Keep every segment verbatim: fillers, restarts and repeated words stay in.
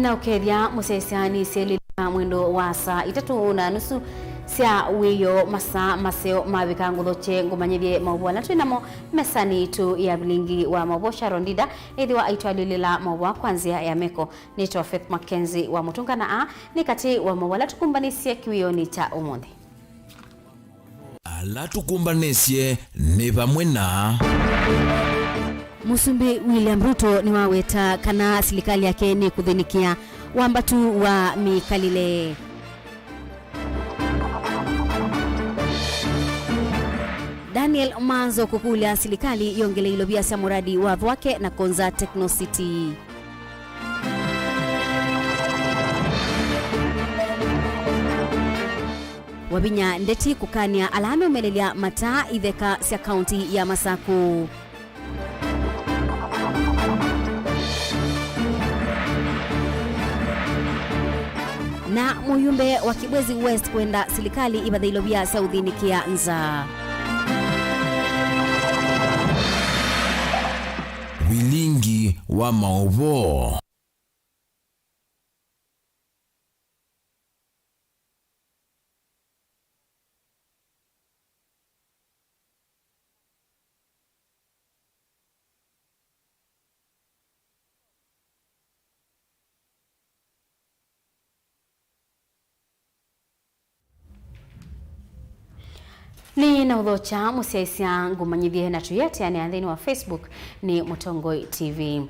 Na ũkethya mũsyaĩĩsya nĩsyaĩlĩlika mwendo wa saa itatũ na nusu sya wĩoo, masaa maseo mavika, ngũthokye ngũmanyĩthye maũvoo ala twĩ namo mesanĩ yitũ ya vilingi wa maũvoo. Sharon Ndinda ĩthĩwa aitwalĩlĩla maũvoo kwa nzĩa ya meko. Nĩtawa Faith Mackenzie wa Mũtũnga, na aa nĩ katĩ wa maũvoo ala tũkumbanĩsye kĩwĩonĩ kya ũmũnthĩ. Ala tũkũmbanĩsye nĩ vamwe na. Mũsumbĩ William Ruto nĩwaweta kana silikalĩ yake nĩkũthĩnĩkĩa wambatu wa mĩkalĩle. Daniel Manzo kũkũlya silikalĩ yongele ilovia sya mũradi wa Thwake na Konza Techno City. Wavinya Ndeti kũkanĩa ala meũmelelya mataa itheka sya kaunti ya Masaku. Na mũyumbe wa Kibwezi West kwenda silikalĩ ĩvathe ilovia sya ũthĩnĩkĩa nzaa. Vilingi wa maũvoo. Nĩ na ũthokya mũsyaĩĩsya ngũmanyĩthye na tũyĩatĩanĩa nthĩnĩ wa Facebook nĩ Mũtongoi T V.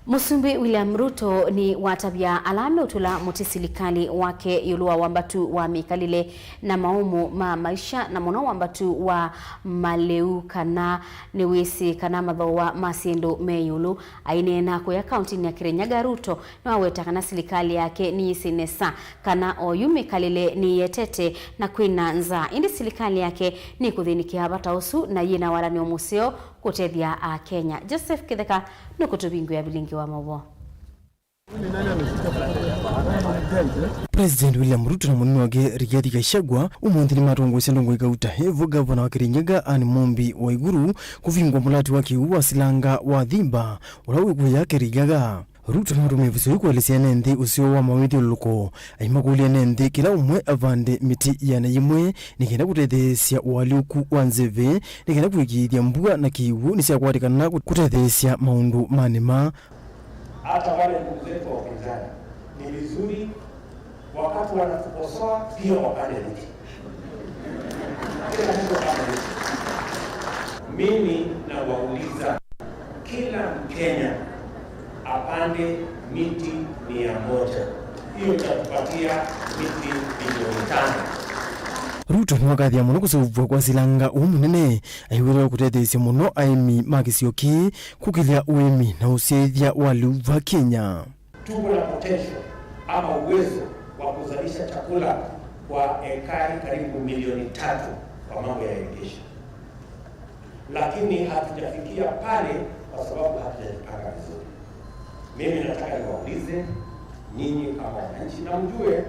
Mũsumbĩ William Ruto nĩwatavya ala meũtũla mũtĩ silikalĩ wake ĩũlũ wa wambatu wa mĩkalĩle na maũmũ ma maisha, na mũno wambatu wa malĩu, kana nĩwĩsĩ kana mathooa ma syĩndũ me ĩũlũ. Aineena kũya kauntinĩ ya Kirinyaga, Ruto nĩwaweta kana silikalĩ yake nĩyĩsĩ nesa kana oyu mĩkalĩle nĩyĩetete na kwĩna nzaa, ĩndĩ silikalĩ yake nĩkũthĩnĩkĩa vata ũsu na yĩna walanĩo mũseo kũtethya Akenya. Joseph Kĩtheka nũkũtũvingũĩa vilingi wa maũvoo. President William Ruto na mũnini wake Rigathi Gachagua ũmũnthĩ nĩmatongoesye ndongoi kauta hevo gavana wa Kirinyaga Anne Mumbi Waiguru kũvingũa mũlati wa kĩw'ũ wa silanga wa Thimba ũla wĩ kũya Kirinyaga. Ruto nĩwatũmĩe ĩvuso yĩu kũelesya ene nthĩ ũseo wa mawĩthyũlũlũko, aimakũlya ene nthĩ kĩla ũmwe avande mĩtĩ ĩana yĩmwe nĩ kenda kũtetheesya ũalyũku wa nzeve, nĩ kenda kũĩkĩĩthya mbua na kĩw'ũ nĩsyakwatĩkana kũtetheesya maũndũ ma nĩma. Hata wale ndugu zetu wa upinzani, ni vizuri wakati wanatukosoa pia wapande miti. Kila mtu apande miti. Mimi nawauliza, kila Mkenya apande miti mia moja. Hiyo itatupatia miti milioni tano. Ruto nĩwakathĩa mũno kũseũvw'a kwa silanga ũũ mũnene, aiw'ĩte kũtetheesya mũno aĩmi ma kĩsio kĩĩ kũkĩlya ũĩmi na ũsyaĩĩthya wa lĩu va Kenya. Tuko na potential ama uwezo wa kuzalisha chakula kwa ekari karibu milioni tatu kwa mambo ya irrigation. Lakini hatujafikia pale kwa sababu hatujajipanga vizuri. Mimi nataka niwaulize nyinyi kama wananchi na mjue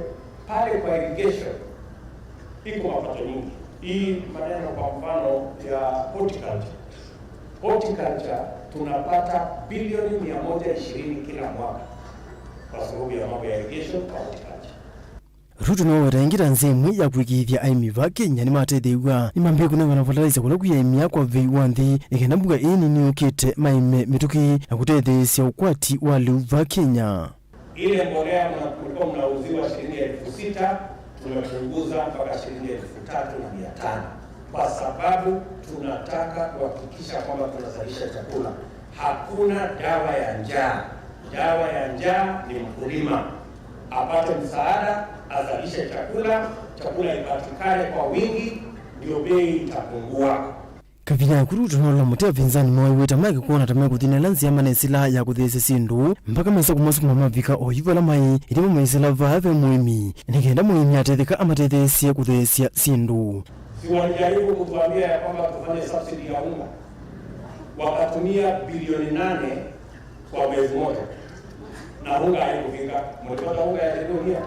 pale kwa irrigation iko mapato nyingi. Hii maneno kwa mfano ya horticulture. Horticulture tunapata bilioni mia moja ishirini kila mwaka kwa sababu ya mambo ya irrigation kwa horticulture. Ruto nĩwaweta ĩngĩ ta nzĩa ĩmwe ya kũĩkĩĩthya aĩmi va Kenya nĩmatetheew'a nĩmambĩĩe kũnengana fertilizer kũla kwĩ aĩmi aa kwa vei wa nthĩ, nĩ kenda mbua ĩĩ nini yũkĩte maĩme mĩtũkĩ na kũtetheesya ũkwati wa lĩu va Kenya. Ile mbolea mna-, mlikuwa mnauziwa shilingi elfu sita, tumepunguza mpaka shilingi elfu tatu na mia tano, kwa sababu tunataka kuhakikisha kwamba tunazalisha chakula. Hakuna dawa ya njaa. Dawa ya njaa ni mkulima apate msaada, azalishe chakula, chakula ipatikane kwa wingi, ndio bei itapungua. Kavinda yaku Ruto nĩwalũla mũtĩ apinzani moo aiweta make kwona ta mekũthina ĩla nzĩa manesĩla ya kũtheesya syĩndũ, mpaka mesa kũmasukuma mavika oyu vala maĩ, ĩndĩ mamaisĩla vaa ve mũĩmi, nĩ kenda mũĩmi atetheka amatetheesye kũtheesya syĩndũ. Si walijaribu kutuambia ya kwamba tufanye subsidy ya unga? Wakatumia bilioni nane kwa mwezi moja. Na unga haikufika. Mlipata unga ya chakula?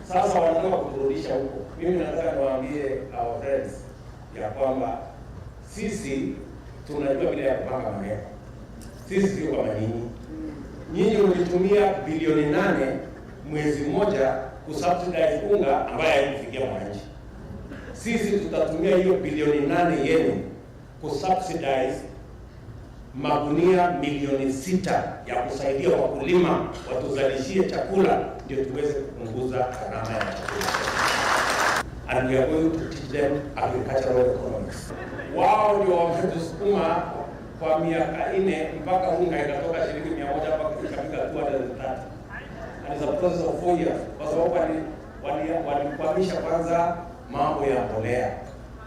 Sasa wanataka kuturudisha huko. Mimi nataka niwaambie our friends ya kwamba sisi tunajua vile ya kupanga maneno. Sisi sio kama nyinyi. Nyinyi mlitumia bilioni nane mwezi mmoja kusubsidize unga ambaye haikufikia mwananchi. Sisi tutatumia hiyo bilioni nane yenu kusubsidize magunia milioni sita ya kusaidia wakulima watuzalishie chakula, ndio tuweze kupunguza gharama ya chakula. And we are going to teach them agricultural economics. Wao ndio wametusukuma kwa miaka nne mpaka unga ikatoka shilingi mia moja mpaka ikafika two hundred and thirty. And it's a process of four years. Kwa sababu wali-, wali-, walikwamisha kwanza mambo ya mbolea.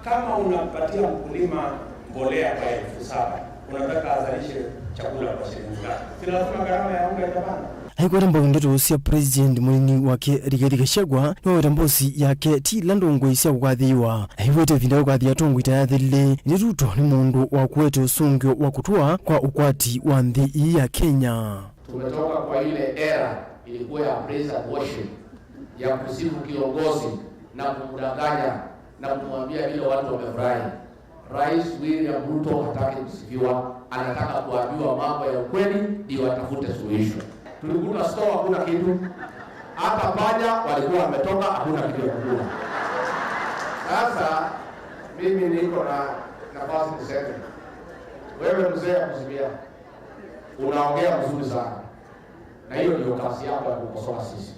Kama unapatia mkulima mbolea kwa elfu saba, unataka azalishe chakula kwa shilingi ngapi? Si lazima gharama ya unga itapanda? Aikwata mbau ndeto sya President mũnini wake Rigathi Gachagua, nĩwaweta mbosi yake ti ila ndongoi sya kũkathĩĩwa. Aiwete ĩvinda ya kũkathĩa atongoi ta yathelile, ĩndĩ Ruto nĩ mũndũ wa kũete ũsũngĩo wa kũtũa kwa ũkwati wa nthĩ ii ya Kenya. Tumetoka kwa ile era ilikuwa ya praise and worship, ya kusifu kiongozi na kumdanganya na kumwambia vile watu wamefurahi. Rais William Ruto hataki kusifiwa, anataka kuambiwa mambo ya ukweli ndio atafute suluhisho. Tulikuta store hakuna kitu, hata panya walikuwa wametoka, hakuna kitu ya kukula. Sasa mimi niko na nafasi niseme, wewe mzee ya kusimia, unaongea mzuri sana. Na hiyo ndio kazi yako ya kukosoa sisi.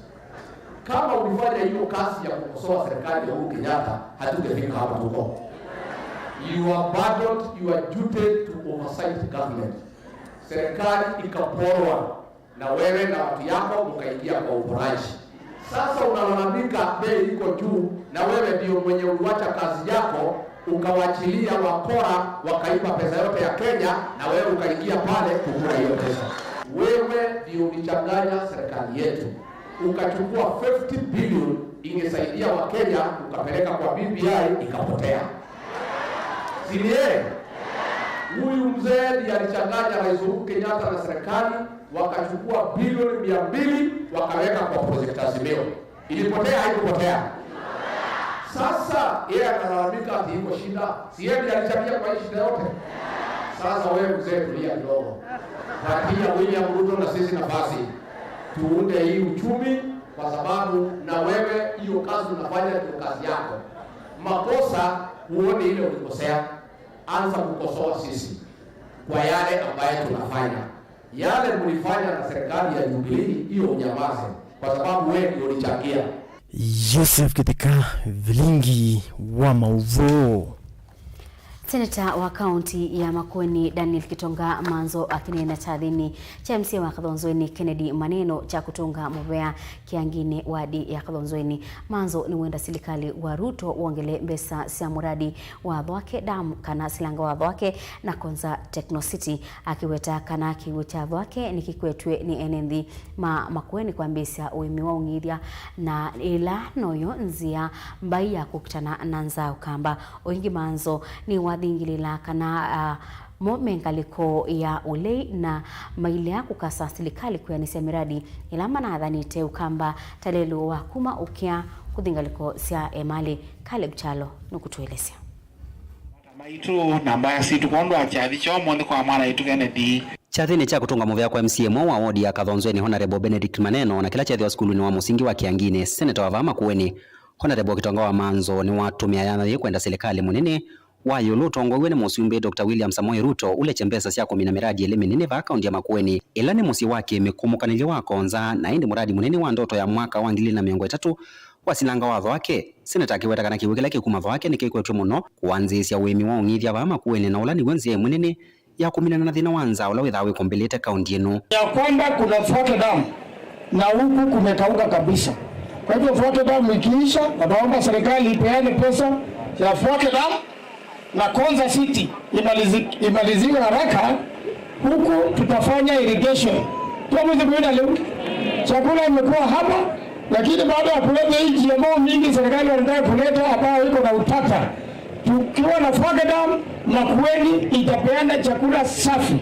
Kama ulifanya hiyo kazi ya kukosoa serikali ya Uhuru Kenyatta, hatungefika hapa tuko. You abandoned your duty to oversight government. Serikali ikaporwa na wewe na watu yako mkaingia kwa uporaji. Sasa unalalamika bei iko juu, na wewe ndio mwenye uliwacha kazi yako, ukawachilia wakora wakaiba pesa yote ya Kenya, na wewe ukaingia pale kukula hiyo pesa. Wewe ndio ulichanganya serikali yetu, ukachukua fifty billion ingesaidia Wakenya, ukapeleka kwa B B I ikapotea. Si ni yeye? Huyu mzee ndiye alichanganya Rais Uhuru Kenyatta na serikali, wakachukua bilioni mia mbili wakaweka kwa project Azimio. Ilipotea, haikupotea? Sasa yeye analalamika ati iko shida. Si yeye ndiye alichangia kwa hii shida yote? Sasa wewe mzee, tulia kidogo. Patia William Ruto na sisi nafasi tuunde hii uchumi, kwa sababu na wewe hiyo kazi unafanya ndio kazi yako. Makosa uone ile ulikosea, anza kukosoa sisi kwa yale ambayo tunafanya. Yale mlifanya na serikali ya Jubilee, hiyo unyamaze, kwa sababu wewe ndio ulichangia. Joseph Kitheka, Vilingi wa Mauvoo. Seneta wa kaunti ya Makueni Daniel Kitonga Manzo akineena kyathini kya M C A wa Kathonzweni Kennedy Maneno kya kũtũnga mũvea Kĩanginĩ wadi ya Kathonzweni. Manzo nĩwenda silikali wa Ruto wongele mbesa sya mũradi wa Thwake Dam kana silanga wa Thwake na Konza Techno City, akiweta kana kĩw'ũ kya Thwake nĩkĩkwetw'e nĩ ene nthĩ ma Makueni kwambĩĩsya ũĩmi wa ũng'ithya, na ĩla noyo nzĩa mbai ya kũkitana na nzaa ũkamba. O ĩngĩ Manzo nĩwathingĩlĩla kana, ah, mo me ngalĩko ya ũlei na mailea kũkasa silikalĩ kwĩanĩsya mĩradi ĩla manathanĩte ũkamba ta lelũ wa kuma ũkĩa kũthi ngalĩko sya emalĩ. Caleb Kyalo nũkũtũelesya. Maitũ na mbaya sitũ kwondũ wa kyathi kya ũmũnthĩ kwa mwana witũ Kennedy. Kyathĩnĩ kya kũtũnga mũvea kwa M C A mweũ wa wodi ya Kathonzweni, Honorable Benedict Maneno, na kĩla kyeethĩwa sukulunĩ wa mũsingi wa Kĩanginĩ, seneta wa vaa Makueni, Honorable Kitonga wa Manzo, nĩwatũmĩa yanya yĩĩ kwenda silikalĩ mũnene wa ĩũlũ ũtongoew'e nĩ Mũsumbĩ Doctor William Samoei Ruto ũlekye mbesa sya kũmina mĩradi ĩlĩ mĩnene vaa kaunti ya Makueni, ĩla nĩ mũsyĩ wa kĩmĩkũmũkanĩlyo wa Konza, na ĩndĩ mũradi mũnene wa ndoto ya mwaka wa ngili ilĩ na mĩongo ĩtatũ wa silanga wa Thwake. Seneta akĩweta kana kĩw'ũ kĩla kĩkuma Thwake nĩkĩkwetw'e mũno kũanzĩĩsya ũĩmi wa ũng'ithya vaa Makueni, na ũla nĩw'o nzĩa ĩmwe nene ya kũminana na thĩna wa nzaa ũla wĩthaa wĩkũmbĩlĩte kaunti ĩno. Ya kwamba kuna Thwake Dam na huku kumekauka kabisa. Kwa hivyo Thwake Dam ikiisha, wanaomba serikali ipeane pesa ya Thwake Dam na Konza City imalizi-, imaliziwe haraka, huku tutafanya irrigation. Kwa mwezi mwingine leo, chakula imekuwa haba, lakini baada ya kuleta hii G M O mingi serikali wanataka kuleta ambayo iko na utata, tukiwa na Thwake Dam, Makueni itapeana chakula safi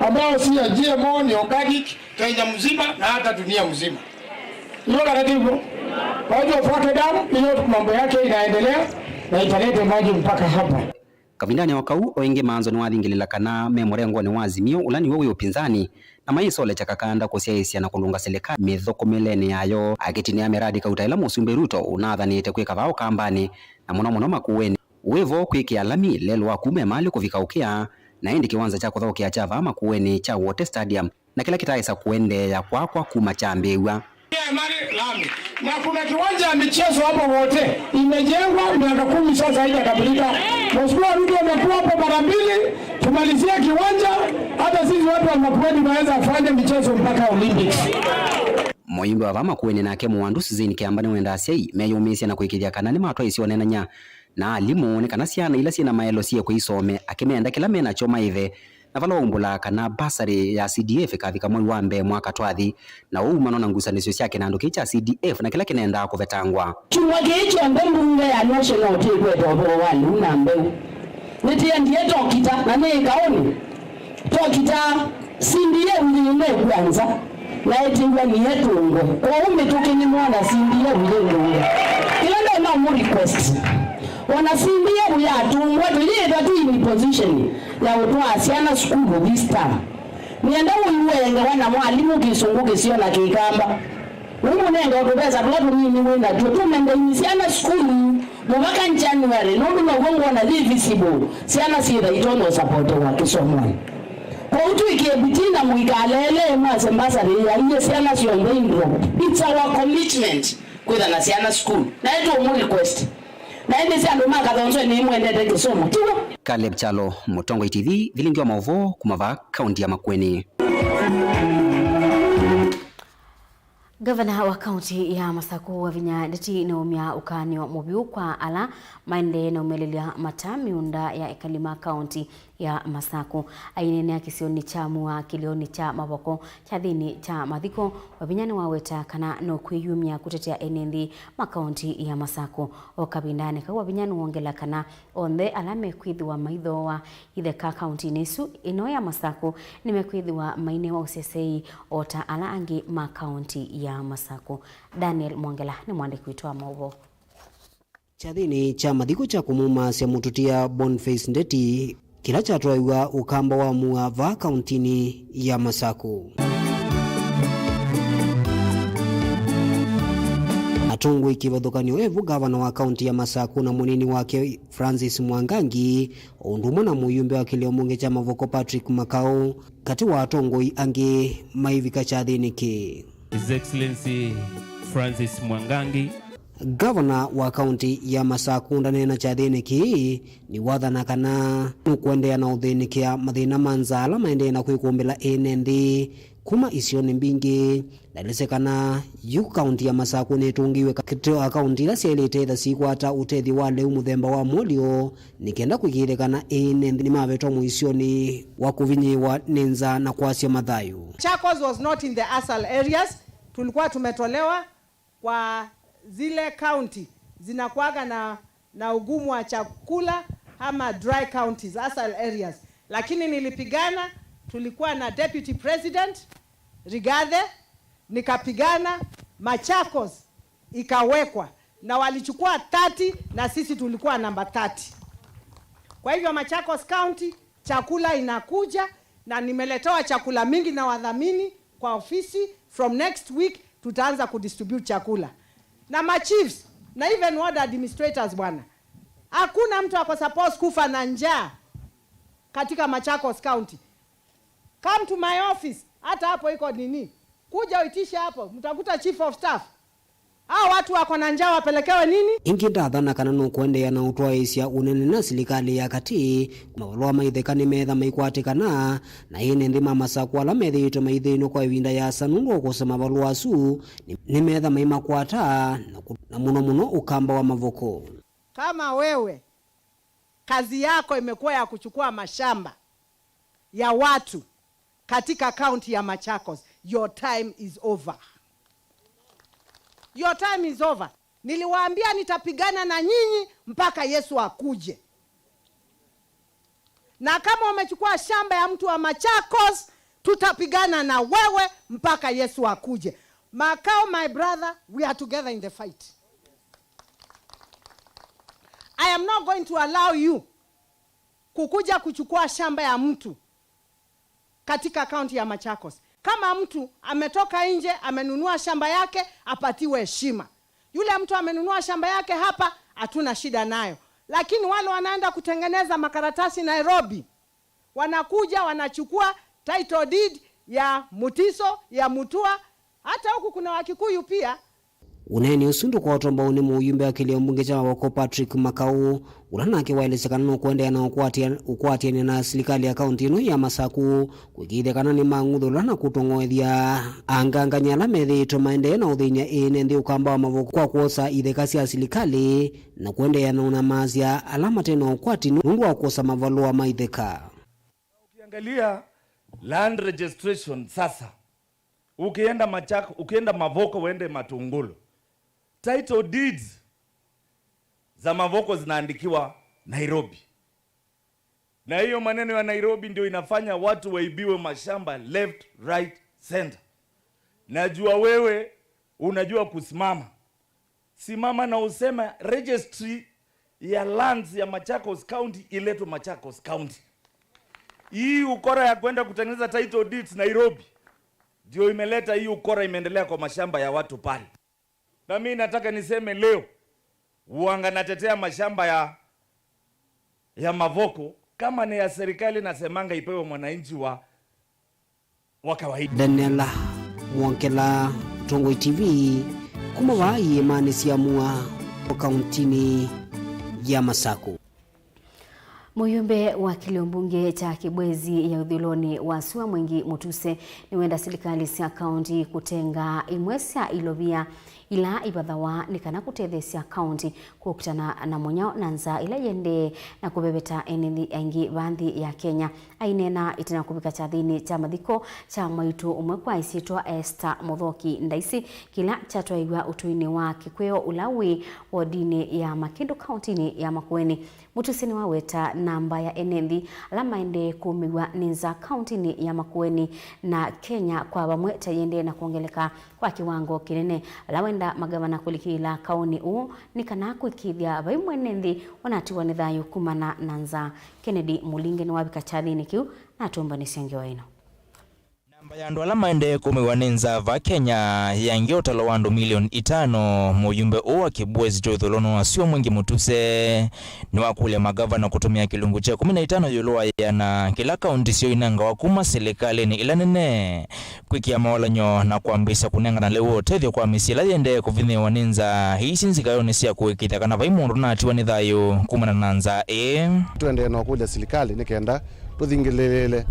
ambayo si ya G M O, ni organic, Kenya mzima na hata dunia mzima. Hiyo kana ndivyo? Kwa hivyo Thwake Dam, hiyo mambo yake inaendelea na italeta maji mpaka hapa. Kavindanĩ o kau, o ĩngĩ Manzo nĩwathingĩlĩla kana me mũrengonĩ wa Azimio, ũla nĩw'o wĩ ũpinzani, na mayĩsolekya kakanda kũsyaĩĩsya na kũlũnga silikalĩ mĩthũkũmĩlenĩ yayo, akĩtinĩa miradi kauta ĩla Mũsumbĩ Ruto ũnathanĩte kwĩka vaa Ũkambanĩ, na mũno mũno Makueni. Wĩ vo kwĩkĩa lami lelũ wa kuma Emali kũvika Ũkĩa, na ĩndĩ kĩwanza kya kũthaũkĩa kya vaa Makueni kya Wote Stadium, na kĩla kĩtaaĩsa kũendeea kwakwa kuma kyambĩĩw'a. Emali lami. Na kuna kiwanja ya michezo hapo Wote imejengwa, miaka kumi sasa haijakamilika. Mheshimiwa Ruto amekuwa hapo mara mbili, tumalizie kiwanja, hata sisi watu wa Makueni tunaweza fanya michezo mpaka Olympics. Mũyumbe wa vaa Makueni nake Mũwandu Suzanne Kĩamba nĩwendaa asyai meyũmĩĩsye na kũĩkĩĩthya kana nĩmatwaĩsya ũneenany'a na alimũ nĩ kana syana ila syĩ na maelo syĩkwe isome, akĩmenda kĩla me nakyo maĩve, na vala waumbũlaa kana basarĩ ya C D F ĩkavika mwei wa mbee mwaka twathi, na ũu umana na ngusanĩsyo sya kĩnandũ kĩĩ kya C D F na kĩla kĩnendaa kũvetangwa. Kyumwa kĩĩ kyonthe mbunge ya National tĩkweta ũvoo wa lĩu na mbeũ. Nĩtĩendie tokita na nĩ ĩkaũnĩ. Tokita Cindy ye ũyĩnũkw'a nza, na ĩtĩw'a nĩetũngwe. Kwoou mĩtũkĩ nĩmwona Cindy ye ũyĩnũngwe. Kĩla ndona ũmũ request, ona Cindy ye ũyatũngwa tũyĩĩthwa tũ in position ya ũtwaa syana sukulu this term. Nĩenda ũiw'e ngewa na mwalimũ kĩsũngũ kĩseo na kĩkamba. Ũmũnenge o tũvesa tũla tũnini wĩ natw'o tũmendeni syana sukulu mũvaka January, nũndũ now'o ngwona yĩ visible syana syĩtha itonya ũsapotewa kĩsomonĩ. Kwoou twĩkĩe vitii na mũikaleelee mwase mbasarĩ yaie syana syonthe indrop. It's our commitment kwĩtha na syana sukulu. Naĩ tũũmũ request. Na ĩndĩ sya andũ ma Kathonzwe nĩmwendete kĩsomo, tiw'o? Caleb Kyalo, Mũtongoi T V, vilingi wa maũvoo kuma vaa kaunti ya Makueni. Ngavana wa kaunti ya Masaku Wavinya Ndeti nĩwaumya ũkany'o mũvyũ kwa ala maendee na ũmĩlĩlya mata mĩũnda ya ekali ma kaunti ya Masaku. Aineenea kĩsionĩ kya Mua kĩlĩonĩ kya Mavoko kyathĩnĩ kya mathiko, Wavinya nĩwaweta kana nũkwĩyumya kũtetea ene nthĩ ma kaunti ya Masaku. O kavindanĩ kau, Wavinya nĩwongela kana onthe ala mekwĩthĩwa maithooa itheka kauntinĩ ĩsu ĩno ya Masaku nĩmekwĩthĩwa mainewa ũseseei o ta ala angĩ ma kaunti ya Masaku. Daniel Mwongela nĩ mwandĩki witũ wa maũvoo. Kyathĩnĩ kya mathiko kya kũmũmaasya mũtũtia Boniface Ndeti, kĩla kyatwaĩw'a ũkamba wa Mua vaa kauntinĩ ya Masaku. Atongoi kĩvathũkany'o evu, ngavana wa kaunti ya Masaku na mũnini wake Francis Mwangangi, o ũndũ ũmwe na mũyumbe wa kĩlĩo mbunge kya Mavoko Patrick Makau, katĩ wa atongoi angĩ maivika kyathĩnĩ kĩĩ. His Excellency Francis Mwangangi. Ngavana wa kaunti ya Masaku ndaneena kyathĩnĩ kĩĩ, nĩwathana kana nũkũendeea na ũthĩnĩkĩa mathĩna ma nzaa ala maendee na kwĩkũmbĩla ene nthĩ kuma isionĩ mbingĩ. Ndaelesya kana yu kaunti ya Masaku nĩtũngĩĩwe katĩ wa kaunti ila syaĩlĩte ĩtha siikwata ũtethyo wa lĩu mũthemba wa mũlyo, nĩ kenda kũĩkĩĩthya kana ene nthĩ nĩmavetwa mũisyonĩ wa kũvinyĩĩwa nĩ nzaa na kwasya mathayũ. Machakos was not in the ASAL areas, tulikuwa tumetolewa kwa zile county zinakuwaga na, na ugumu wa chakula ama dry counties, ASAL areas. Lakini nilipigana, tulikuwa na deputy president, Rigathi, nikapigana, Machakos ikawekwa, na walichukua thirty na sisi tulikuwa namba thirty. Kwa hivyo Machakos County, chakula inakuja, na nimeletewa chakula mingi na wadhamini kwa ofisi. From next week tutaanza kudistribute chakula. Na machiefs, na even ward administrators bwana. Hakuna mtu ako supposed kufa na njaa katika Machakos County. Come to my office, hata hapo iko nini? Kuja uitishe hapo, mtakuta chief of staff. Hao watu wako na njaa wapelekewe nini? Ĩngĩ ndathana kana nũkũendeea na ũtwaĩĩsya ũnene na silikalĩ ya katĩ, mavalũa ma itheka nĩmeetha maikwatĩkana, na ene nthĩ ma Masaku ala methĩĩtwe maithĩnw'a kwa ĩvinda yaasa nũndũ wa kũkosa mavalũa asu, nĩ, nĩmeetha maimakwata, na kũ-, na mũno mũno ũkamba wa Mavoko. Kama wewe, kazi yako imekuwa ya kuchukua mashamba ya watu katika kaunti ya Machakos, your time is over. Your time is over. Niliwaambia nitapigana na nyinyi mpaka Yesu akuje. Na kama umechukua shamba ya mtu wa Machakos, tutapigana na wewe mpaka Yesu akuje. Makau, my brother, we are together in the fight. I am not going to allow you kukuja kuchukua shamba ya mtu katika kaunti ya Machakos. Kama mtu ametoka nje, amenunua shamba yake, apatiwe heshima. Yule mtu amenunua shamba yake hapa, hatuna shida nayo. Lakini wale wanaenda kutengeneza makaratasi Nairobi, wanakuja, wanachukua title deed ya Mutiso, ya Mutua, hata huku kuna Wakikuyu pia. Ũneeni ũsu ndũkotwa mbau nĩ mũyumbe wa kĩlio mbunge kya Mavoko Patrick Makau, ũla nake waelesya kana nũkũendeea na ũkwatĩa-, ũkwatĩanĩa na silikalĩ ya kaũntĩ ĩno ya Masaku, kũĩkĩĩthya kana nĩmang'uthũlwa na kũtong'oethya angangany'a ala methĩĩtwe maendee na ũthĩny'a ene nthĩ ũkamba wa Mavoko kwa kwosa itheka sya silikalĩ na kũendeea na ũnyamaasya ala mate na ũkwati nũndũ wa kwosa mavalũa ma itheka. Ukiangalia land registration sasa, ukienda Machak-, ukienda Mavoko uende Matungulu, title deeds za Mavoko zinaandikiwa Nairobi. Na hiyo maneno ya Nairobi ndio inafanya watu waibiwe mashamba left, right, center. Najua wewe unajua kusimama. Simama na useme registry ya lands ya Machakos County iletwe Machakos County. Hii ukora ya kwenda kutengeneza title deeds Nairobi ndio imeleta hii ukora, imeendelea kwa mashamba ya watu pale. Na mimi nataka niseme leo, uanga natetea mashamba ya, ya Mavoko, kama ni ya serikali nasemanga ipewe mwananchi wa, wa kawaida. Daniela Mwongela, Tongoi T V, kuma vaa iĩmanĩ sya Mua, kauntinĩ ya Masaku. Mũyumbe wa kĩlio mbunge kya Kĩbwezi ya ũthũĩlonĩ wa sua Mwengi Mũtuse nĩwenda silikalĩ sya kaũntĩ kũtenga imwe sya ilovia ila ivathawa nĩ kana kũtetheesya kaũntĩ kũkitana na mũnyao na nzaa ĩla ĩendee na kũveveta ene nthĩ aingĩ va nthĩ ya Kenya. Aineena ĩtina kũvika kyathĩnĩ kya mathiko kya mwaitũ ũmwe kwa ĩsyĩtwa Esther Mũthoki Ndaisi, kĩla kyatwaĩw'a ũtũinĩ wa Kĩkwĩo ũla wĩ wodinĩ ya Makĩndũ kaũntĩnĩ ya Makueni. Mũtuse nĩwaweta namba ya ene nthĩ ala maendee kũũmĩw'a nĩ nzaa kaũntĩnĩ ya Makueni na Kenya kwa vamwe ta yĩendee na kwongeleka kwa kĩwango kĩnene. Ala wenda magavana kũlikĩĩla kaũnĩ ũũ nĩ kana kũĩkĩĩthya vai mwene nthĩ ũnatiwa nĩ thayũ kumana na nzaa. Kennedy Mũlinge nĩwavika kyathĩnĩ kĩu na atũmbanĩsya ngewa ĩno. Namba ya andũ ala maendee kũũmĩw'a nĩ nzaa va Kenya yaingĩa ũtalo wa andũ milioni itano. Mũyumbe ũũ wa Kĩbwezi kya ũthũĩlonĩ wa sua Mwengi Mũtuse nĩwakũlya magavana kũtũmĩa kĩlungu kya ĩkũmi na itano ĩũlũ wa ĩana kĩla kaũntĩ syoo inengawa kuma silikalĩnĩ ĩla nene kwĩkĩa maũlany'o na kwambĩĩsya kũnengana lĩu wa ũtethyo kwa mĩsyĩ ĩla yĩendee kũvinyĩĩwa nĩ nzaa ii syĩ nzikayonĩ sya kũĩkĩĩthya kana vai mũndũ ũnatiwa nĩ thayũ kumana na nzaa ĩĩ. Tũendee na ũkũlya silikalĩ nĩ kenda tũthingĩlĩĩle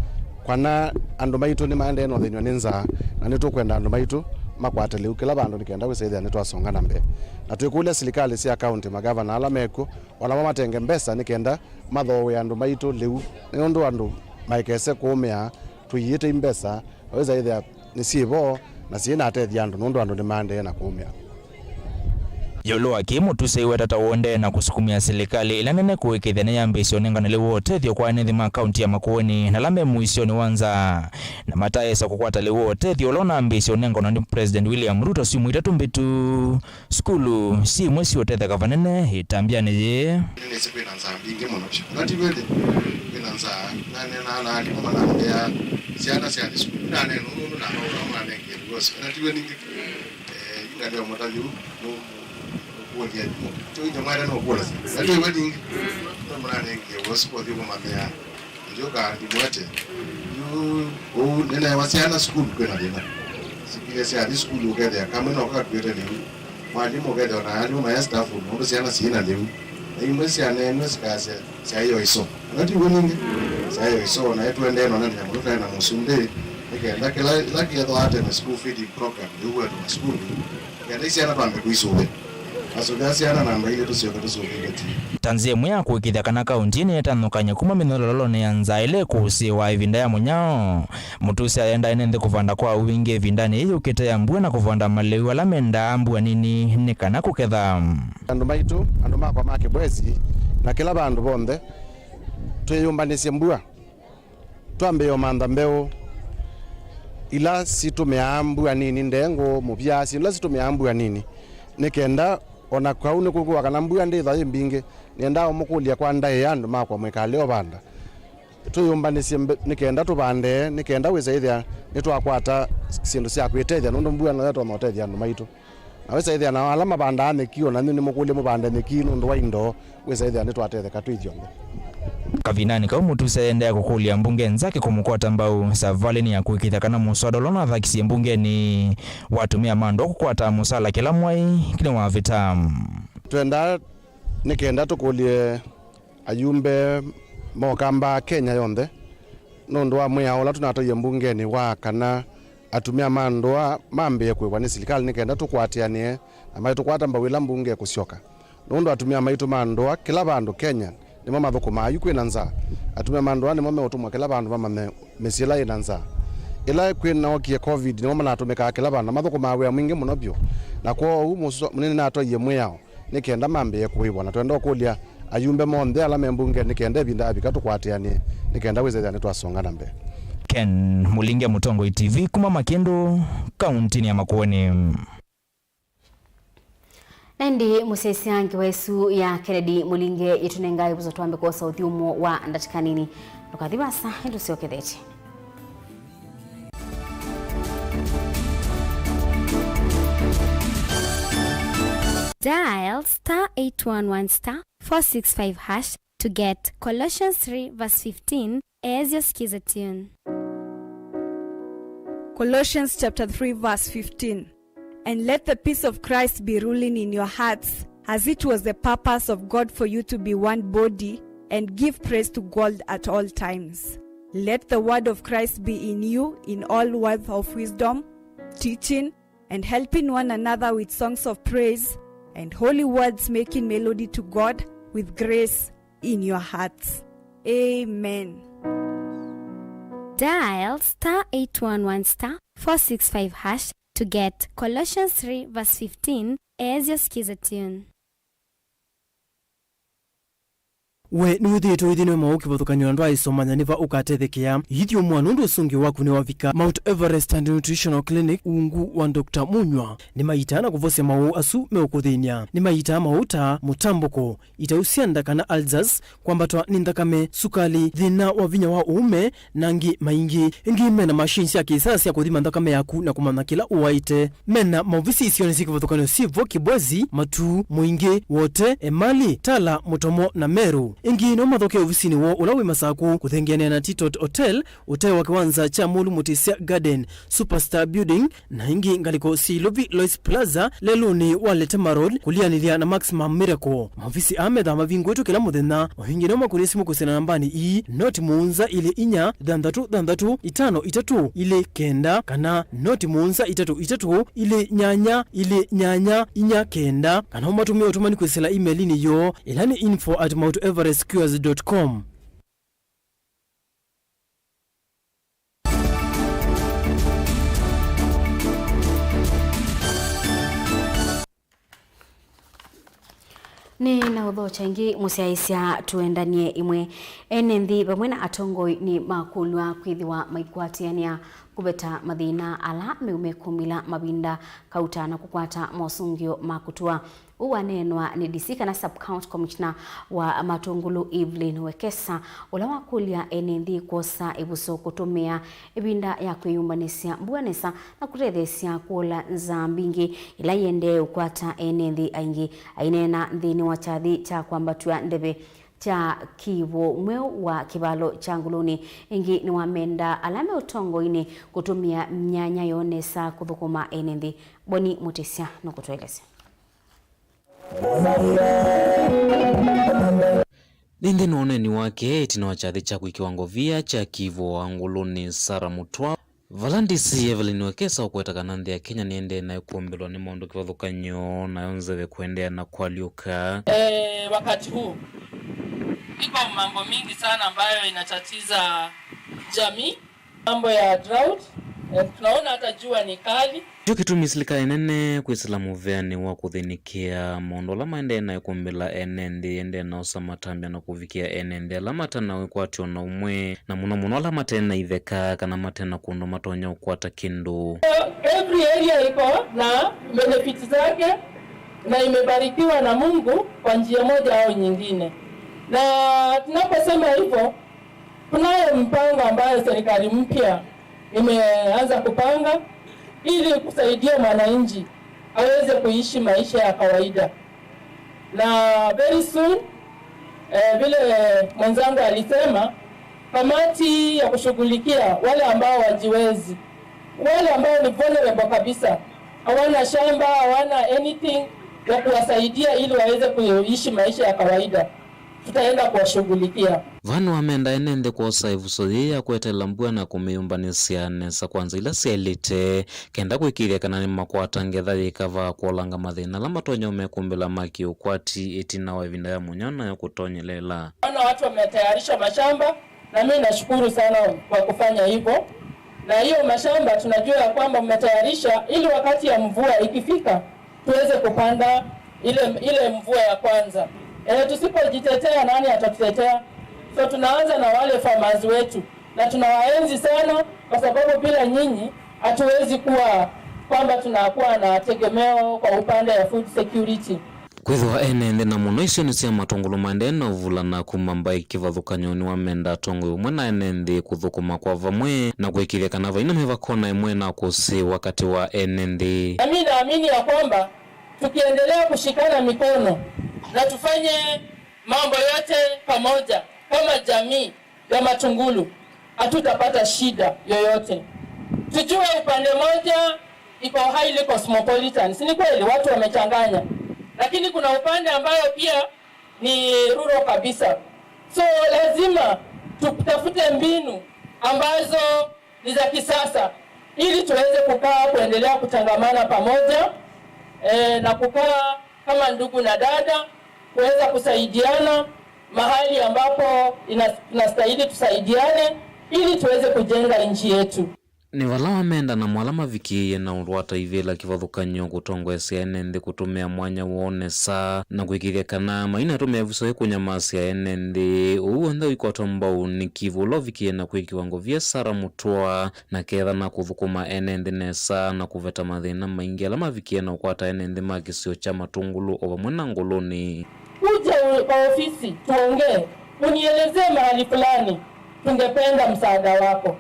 kana andũ maitũ nĩmaendee na ũthĩny'wa nĩ nzaa, na nĩtũkwenda andũ maitũ makwate lĩu kĩla vandũ nĩ kenda wĩsa ĩthĩa nĩtwasonga na mbee. Na twĩkũlya silikalĩ sya kaũntĩ, magavana ala mekw'o, o namo matenge mbesa nĩ kenda mathooe andũ maitũ lĩu, nĩ ũndũ andũ maikese kũũmĩa tũiĩte i mbesa, na wĩsa ĩthĩa nĩsyĩ vo na syĩnatethya andũ, nũndũ andũ nĩmaendee na kũũmĩa. Ĩũlũ wa kĩĩ, Mũtuse aiweta ta ũendee na kũsukumĩa silikalĩ ĩla nene kũĩkĩĩthya nĩyambĩĩsya ũnengane lĩu wa ũtethyo kwa ene nthĩ ma kaũntĩ ya Makueni na ala me mũisyonĩ wa nzaa na mataĩsa kũkwata lĩu wa ũtethyo ũla ũnambĩĩsye ũnenganwa nĩ President William Ruto syumwa itatũ mbĩtu. Sukulu syĩ imwe siũtetheka vanene ĩtambyanĩ yĩĩ. Nĩnĩsĩ kwĩna nzaa mbingĩ mũno vyũ. Kana ti w'o ĩndĩ? Kwĩna nzaa. Naneenaa na alimũ manambĩa syana syathi sukulu. Naneena ũndũ namaũla manengie divorce. Kana ti w'o ningĩ? Eh, yu ngalea mũtali ũu, nũ-, nũkũlya alimũ. Tyo inyamware nũkũlasya. Kana ti w'o ningĩ? Ndio mũnanengie ũsu kwa thiũ kũmamea. Ndio ka alimũ ate. Yu, ũu, nĩnewa syana sukulu kwĩna thĩna. Sikile syathi sukulu ũkethĩa kamwe no kakuĩte lĩu. Mwalimũ ũkethĩa ona alimũ maya staff nũndũ syana syĩ na lĩu. Na imwe syaneenwe sikasya syaĩ o iso. Kana ti w'o ningĩ? Syaĩ o iso, na ĩtũendee nonanĩsya mũno twaĩ na mũsumbĩ, nĩ kenda kĩla, kĩla kĩethwa tene school feeding program, yĩu wetũ na sukulu, kenda syana twambe kũisũvĩa. Asũvĩa syana namba ilĩ tũsyoke tũsũvĩe iveti. Ta nzĩa ĩmwe ya kũĩkĩĩthya kana kaũntĩ ĩno nĩyetanũkany'a kuma mĩnyololonĩ ya nzaa ĩla ĩkũsĩĩwa ĩvinda ya mũnyao, Mũtuse ayendae nĩ nthĩ kũvanda kwa wingĩ ĩvindanĩ yĩĩ yũkĩte ya mbua na kũvanda malĩu ala mendaa mbua nini nĩ kana kũketha. Andũ maitũ, andũ makwa ma Kĩbwezi, na kĩla vandũ vonthe, twĩyũmbanĩsye mbua. Twambĩĩe ũmantha mbeũ ila sitũmĩaa mbua nini, ndengũ, mũvya, syĩndũ ila sitũmĩaa mbua nini, nĩ kenda o na kau nĩkũkwĩwa kana mbua ndĩĩthwa yĩ mbingĩ, nĩendaa ũmũkũlya kwa ndaĩa andũ makwa mwĩkalea ũvanda. Twĩyũmbanĩsye mbe-, nĩ kenda tũvande, nĩ kenda wĩsa ĩthĩa nĩtwakwata syĩndũ sya kwĩtethya, nũndũ mbua no yatonya ũtethya andũ maitũ. Na wĩsa ĩthĩa nao ala mavandaa nyeki, o nanyu nĩmũkũlye mũvande nyeki nũndũ wa indo, wĩsa ĩthĩa nĩtwatetheka twĩ ithyonthe. Kavindanĩ kau, Mutuse aendeea kũkũlya mbunge nzake kũmũkwata mbau savalĩnĩ ya kũĩkĩĩthya kana mũswada ũla ũnathakisye mbungenĩ wa atũmĩa ma ndũa kũkwata mũsala kĩla mwai nĩwavĩta. Twendaa nĩ kenda tũkũlye ayumbe ma Ũkamba Kenya yonthe nũndũ wa mwĩao ũla tũnatwaie mbungenĩ wa kana atumĩa ma ndũa mambĩĩe kũĩvwa nĩ silikalĩ nĩ kenda tũkwatĩanĩe na maitũkwata mbau ĩla mbunge ĩkũsyoka. Nũndũ atumĩa maitũ ma ndũa kĩla vandũ Kenya nĩmo mathũkũmaa yu kwĩna nzaa. Atumĩa ma ndũa nĩmo meũtũmwa kĩla vandũ mamanye mĩsyĩ ĩla yĩna nzaa. Ĩla kwĩnookie covid nĩmo manatũmĩkaa kĩla vandũ, mathũkũmaa wĩa mwingĩ mũno vyũ. Na kwoou mũswa-, nĩnatwaie mwĩao nĩ kenda mambĩĩe kũĩvwa, na twenda ũkũlya ayumbe monthe ala me mbunge nĩ kenda ĩvinda yavika tũkwatĩanĩe nĩ kenda wĩsethĩa nĩtwasonga na mbee. Ken Mũlinge, Mũtongoi T V, kuma Makĩndũ, kauntinĩ ya Makueni. Na ĩndĩ mũsyaĩĩsya ngewa ĩsu ya Kennedy Mũlinge yĩtũnengae ĩvuso twambe kwosa ũthyũmũo wa ndatĩka nini. Ndũkathi vaasa, ĩndĩ ũsyokethetye. Dial star eight one one star four six five hash to get Colossians three verse fifteen as your skiza tune. Colossians chapter three verse fifteen. And let the peace of Christ be ruling in your hearts, as it was the purpose of God for you to be one body, and give praise to God at all times. Let the word of Christ be in you in all words of wisdom, teaching, and helping one another with songs of praise and holy words, making melody to God with grace in your hearts. Amen. Dial star eight one one star four six five hash to get Colossians three verse fifteen as your skiza tune. We nĩwĩthĩĩtwe ũithĩnwe maũũ kĩvathũkany'o na ndwaĩsomanya nĩ va ũkatethekea? Ithyũmũa nũndũ ũsũngĩo waku nĩwavika. Mount Everest and Nutritional Clinic, ungu wa Doctor Munywa, nĩmaitaa na kũvosya maũũ asu meũkũthĩny'a. Nĩmaitaa maũũ ta mũtambũko, itau sya nda kana ulcers, kwambatwa nĩ nthakame, sukali, thĩna wa vinya wa ũũme, na angĩ maingĩ. Ĩngĩ mena machine sya kĩsaa sya kũthima nthakame yaku na kũmanya kĩla ũwaĩte. Mena maovisi isionĩ syĩ kĩvathũkany'o syĩ vo Kibwezi, Matuu, Mũingĩ, Wote, Emali, Tala, Mũtomo na Meru. Ĩngĩ no mathokee ovisinĩ woo ũla wĩ Masaku kũthengeanĩa na Titot Hotel, ũtee wa kĩwanza kya Mũlu Mũtĩsya Garden, Superstar Building, na ĩngĩ ngalĩko syĩ Ilovi Lois Plaza, lelũnĩ wa Letema Road, kũlianĩlya na Maximum Miracle. Maovisi aa methaa mavingũĩtwe kĩla mũthenya. Mavingi no makũnĩe simũ kwĩsĩla nambanĩ ii, noti mũonza ilĩ inya, thanthatũ thanthatũ, itano itatũ, ilĩ kenda, kana noti mũonza itatũ itatũ, ilĩ nyanya, ilĩ nyanya, inya kenda, kana ũmatũmĩe ũtũmani kwĩsĩla email-inĩ yoo, ĩla nĩ info at mount everest cures dot com. Nĩ na ũthokya ĩngĩ mũsyaĩĩsya tũendanie ĩmwe. Ene nthĩ vamwe na atongoi nĩ makũlw'a kwĩthĩwa maikwatĩanĩa kũveta mathĩna ala meũmekumĩla mavinda kauta na kũkwata mosũngĩo ma kũtũa. Ũu waneenwa nĩ D C kana Sub-County Commissioner wa Matũngũlũ Evelyn Wekesa, ũla wakũlya ene nthĩ kwosa ĩvuso kũtũmĩa ĩvinda ya kwĩyũmbanĩsya mbua nesa na kũtetheesya kũola nzaa mbingĩ ila iendee ũkwata ene nthĩ aingĩ. Aineena nthĩnĩ wa kyathĩ kya kwambatw'a ndeve kya kĩw'ũ mweũ wa kĩvalo kya Ngũlũnĩ, ĩngĩ nĩwamenda ala me ũtongoinĩ kũtũmĩa myanya yoo nesa kũthũkũma ene nthĩ. Boni Mũtĩsya nũkũtũelesya. Nĩ nthĩnĩ wa ũneeni wake ĩtina wa kyathĩ kya kwĩkĩwa ngovia kya kĩw'ũ wa Ngũlũnĩ, Sarah Mũtwa, vala D C Evelyn Wekesa ũkweta kana nthĩ ya Kenya nĩendee nayo kũmbĩlwa nĩ maũndũ kĩvathũkany'o, nayo nzeve kũendeea na kũalyũka. Eh, wakati huu iko mambo mingi sana ambayo inatatiza jamii. Mambo ya drought, eh, tunaona hata jua ni kali. Nĩkyo kĩtumi silikalĩ nene kwĩsĩla mũveanĩ wa kũthĩnĩkĩa maũndũ ala maendee na ĩkũmbĩla ene nthĩ, ĩendee na ũsa matambya na kũvikĩa ene nthĩ ala mate na wĩkwatyo na ũmwe, na mũno mũno ala mate na itheka kana mate na kũndũ matonya ũkwata kĩndũ. Every area iko na benefits zake na imebarikiwa na Mungu kwa njia moja au nyingine. Na tunaposema hivyo, Kunayo mpango ambayo serikali mpya imeanza kupanga ili kusaidia mwananchi aweze kuishi maisha ya kawaida. Na very soon, eh, vile mwenzangu alisema, kamati ya kushughulikia wale ambao wajiwezi, wale ambao ni vulnerable kabisa, hawana shamba, hawana anything ya kuwasaidia ili waweze kuishi maisha ya kawaida, tutaenda kuwashughulikia. Vaa nĩwamenda ene nthĩ kwosa ĩvuso yĩĩ ya kweteela mbua na kũmĩyũmbanĩsya nesa kwa nzĩa ila syaĩlĩte, kenda kũĩkĩĩthya kana nĩmakwata ngetha yĩ kavaa kũolanga mathĩna ala matonya ũmekumbĩla ma kĩũkwati ĩtina wa ĩvinda ya mũnyao nayo kũtonyelela. Naona watu wametayarisha mashamba, na mimi nashukuru sana kwa kufanya hivyo. Na hiyo mashamba tunajua ya kwamba mmetayarisha ili wakati ya mvua ikifika, tuweze kupanda ile, ile mvua ya kwanza. Eh, tusipojitetea, nani atatutetea? So tunaanza na wale farmers wetu, na tunawaenzi sana, kwa sababu bila nyinyi hatuwezi kuwa kwamba tunakuwa na tegemeo kwa upande ya food security. Kwĩthĩwa ene nthĩ, na mũno isionĩ sya matũngũlũ, maendee na ũvulana kuma mbaĩ kĩvathũkany'o, nĩwamenda atongoi vamwe na ene nthĩ kũthũkũma kwa vamwe na kũĩkĩĩthya kana vaina mĩvaka o na ĩmwe na kũsĩĩwa katĩ wa ene nthĩ. Na mimi naamini ya kwamba tukiendelea kushikana mikono na tufanye mambo yote pamoja kama jamii ya Matungulu, hatutapata shida yoyote. Tujue upande moja iko highly cosmopolitan, si ni kweli? Watu wamechanganya, lakini kuna upande ambayo pia ni rural kabisa. So lazima tutafute mbinu ambazo ni za kisasa ili tuweze kukaa, kuendelea kutangamana pamoja, eh, na kukaa kama ndugu na dada, kuweza kusaidiana mahali ambapo ina-, inastahili tusaidiane ili tuweze kujenga nchi yetu. Nĩ vala wamenda namo ala mavikĩĩe na ũndũ wa taivĩla kĩvathũkany'o kũtongoesya ene nthĩ kũtũmĩa mwanya woo nesa na kũĩkĩĩthya kana mainatũmĩa ĩvuso yĩ kũnyamasya ene nthĩ. Ũu w'onthe ũikwatwa mbau nĩ Kivu ũla ũvikĩĩe na kwĩkĩwa ngovia Sarah Mutua, na ketha na kũthũkũma ene nthĩ nesa na kũveta mathĩna maingĩ ala mavikĩĩe na ũkwata ene nthĩ ma kĩsio kya Matũngũlũ o vamwe na Ngũlũnĩ. Uje u-, kwa ofisi tuongee, unielezee mahali fulani tungependa msaada wako.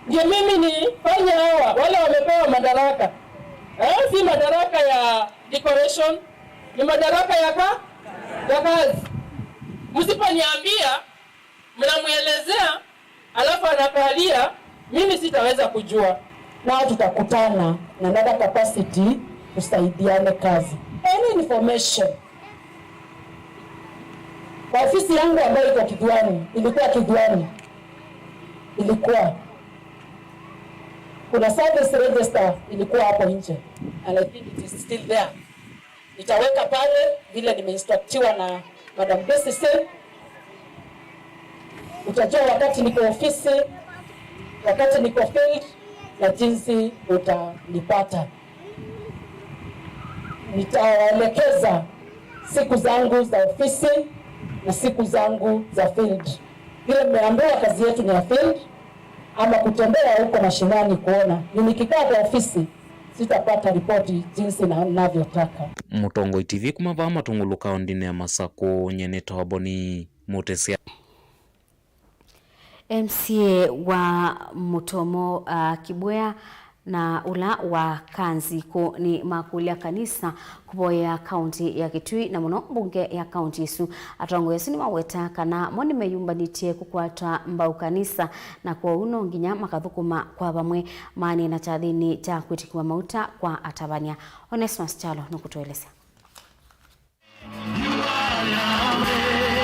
Ndio mimi nifanye hawa, wale wamepewa madaraka. Eh, si madaraka ya decoration, ni madaraka ya ka-, ya kazi. Msiponiambia, mnamwelezea, alafu anakalia, mimi sitaweza kujua. Na tutakutana na another capacity, tusaidiane kazi. Any information. Kwa ofisi yangu ambayo iko Kithuani, ilikuwa Kithuani, ilikuwa. Kuna service register ilikuwa hapo nje. And I think it is still there. Nitaweka pale vile nimeinstructiwa na Madam D C C. Utajua wakati niko ofisi, wakati niko field, na jinsi utanipata. Nitawaelekeza siku zangu za ofisi na siku zangu za field. Vile mmeambiwa kazi yetu ni ya field, ama kutembea huko mashinani kuona. Ni nikikaa kwa ofisi, sitapata ripoti jinsi na-, navyotaka. Mũtongoi T V kuma vaa Matũngũlũ kaũndĩnĩ ya Masakũ, nyie nĩtawa Boni Mũtĩsya. M C A wa Mũtomo, uh, Kibwea na ũla wa Kanzikũ nĩmakũlya kanisa kũvoyea kaũntĩ ya Kitui, na mũno mbunge ya kaũntĩ ĩsu. Atongoi asu nĩmaweta kana mo nĩmeyũmbanĩtye kũkwata mbau kanisa, na kwoou no nginya makathũkũma kwa vamwe. Maneena kyathĩnĩ kya kwĩtĩkĩw'a mauta kwa atavany'a. Onesmus Kyalo nũkũtũelesya.